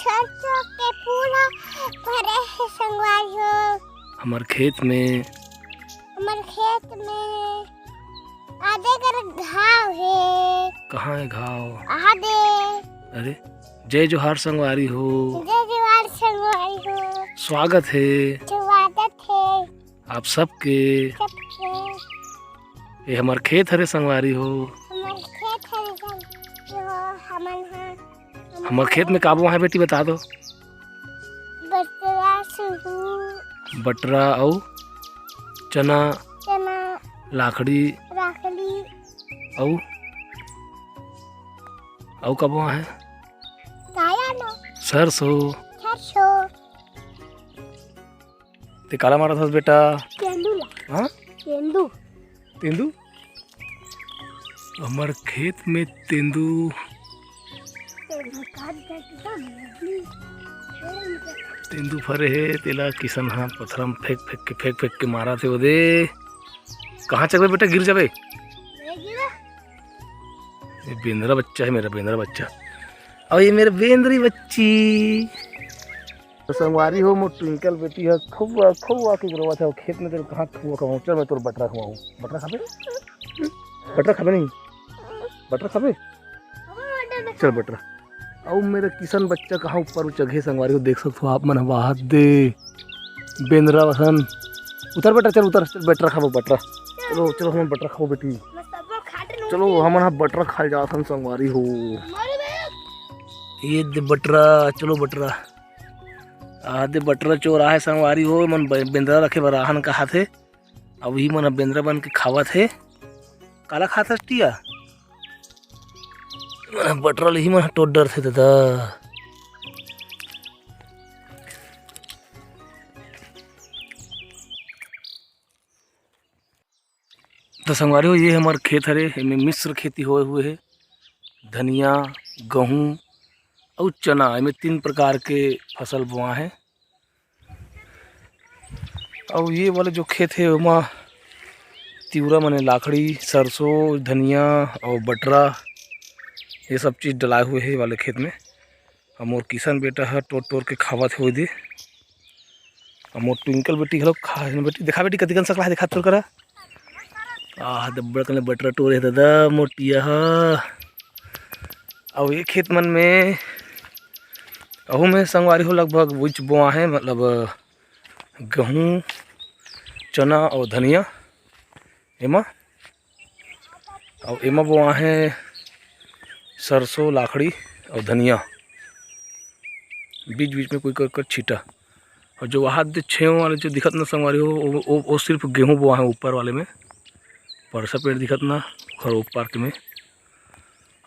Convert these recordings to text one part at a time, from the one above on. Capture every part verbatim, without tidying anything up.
सरसों के फूल ह फरे हे संगवारी हो। हमर खेत में। हमर खेत में आदे कर घाव हे। कहाँ हे घाव? आदे। अरे, जय जोहार संगवारी हो। जय जोहार संगवारी हो। स्वागत हे। स्वागत हे। आप सबके। सबके। ये हमर खेत हरे संगवारी हो। हमर खेत हरे संगवारी हो। हमन ह हमर खेत में का बोए हे बेटी, बता दो। बटरा, सुरू। बटरा अउ चना। चना। लाखड़ी। लाखड़ी। अउ, अउ का बोए हे? काया ना। सरसों। सरसों। ते काला मारत हस बेटा? तेंदू ला। हाँ? तेंदू। तेंदू? हमर खेत में तेंदू। तेंदू काट दे एकदम। तेंदू फरे हे, तेला किसन ह पथरा म फेंक फेंक के, फेंक फेंक के मारत हे ओदे। कहाँ चघबे बेटा, गिर जाबे। नहीं गिरा। ये बेंदरा बच्चा हे मेरा, बेंदरा बच्चा। अउ ये मेरा बेंदरी बच्ची। तो संगवारी हो, मोर ट्विंकल बेटी ह खूब, खूब आके रोवत हे, खेत में तेरे कहाँ खूब खवाऊँ। चल, मैं तोर बटरा खवाऊँ। बटरा खाबे? बटरा खाबे नहीं? बटरा खाबे? चल बटरा। अउ मेरा किसन बच्चा कहाँ ऊपर चघे संगवारी हो, देख सकत हो आप मन ह, वाह दे बेंदरा वसन। उतर बेटा, चल उतर, चल बटरा खाबो, बटरा। चलो, चलो, हमन बटरा खाबो बेटी। चलो, हमन ह बटरा खाए जात हन संगवारी हो। ये दे बटरा, चलो बटरा। आ दे बटरा चोर आहे संगवारी हो, मन बे-, बेंदरा रखे बर आहन कहात हे। अब ही मन ह बेंदरा बन के खावत हे। काला खात हस टिया? मन ह बटरा ले ही मन ह टोट डरथे ददा। तो संगवारी हो, ये हमर खेत हरे, एमे मिश्र खेती होए हुए हे। धनिया, गहूँ अउ चना, एमे तीन प्रकार के फसल बोआ हे। अउ ये वाले जो खेत हे, ओमा तिवरा मने लाखड़ी, सरसों, धनिया अउ बटरा, ये सब चीज डलाए हुए हे ये वाले खेत में। अउ मोर किसन बेटा ह टोर टोर के खावत हे ओदे। अउ मोर ट्विंकल बेटी घलो खा, बेटी देखा बेटी, कतिकन सकला हे, देखा तोर करा। आह, दब्बड़ कने बटरा टोरे हे ददा, मोर टिया ह। अउ ये खेत मन में, अहू में संगवारी हो, लगभग उच बोआ हे, मतलब गहूँ, चना अउ धनिया एमा। अउ एमा बोआ हे सरसों, लाखड़ी अउ धनिया, बीच बीच में कोई कर कर छीटा। अउ जो वहाँ दे छेव वाले जो दिखत ना संगवारी हो, वो, वो, वो सिर्फ गेहूँ बोआ हे ऊपर वाले में, परसा पेड़ दिखत ना, ओखर ओ पार्क में।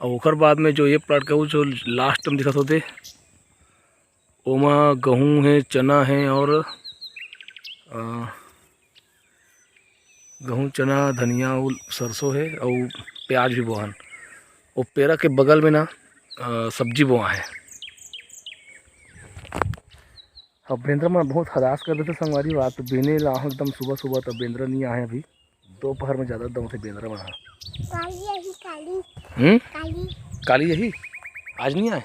अउ ओखर बाद में जो ये प्लाट का वो जो लास्ट में दिखत होते, ओमा गहूँ हे, चना हे और, अ, गहूँ, चना, धनिया अउ सरसों हे अउ प्याज भी बोहन। ओ पेरा के बगल में ना, अ, सब्जी बोआ हे। अब बेंदरा मन बहुत हदास कर देथे संगवारी हो। आज तो बेने ला आहूँ एकदम सुबह सुबह, तो बेंदरा नहीं आहे अभी। दोपहर में ज्यादा दम से बेंदरा मन ह। काली आही, काली। हम्म? काली। काली आही? आज नहीं आए?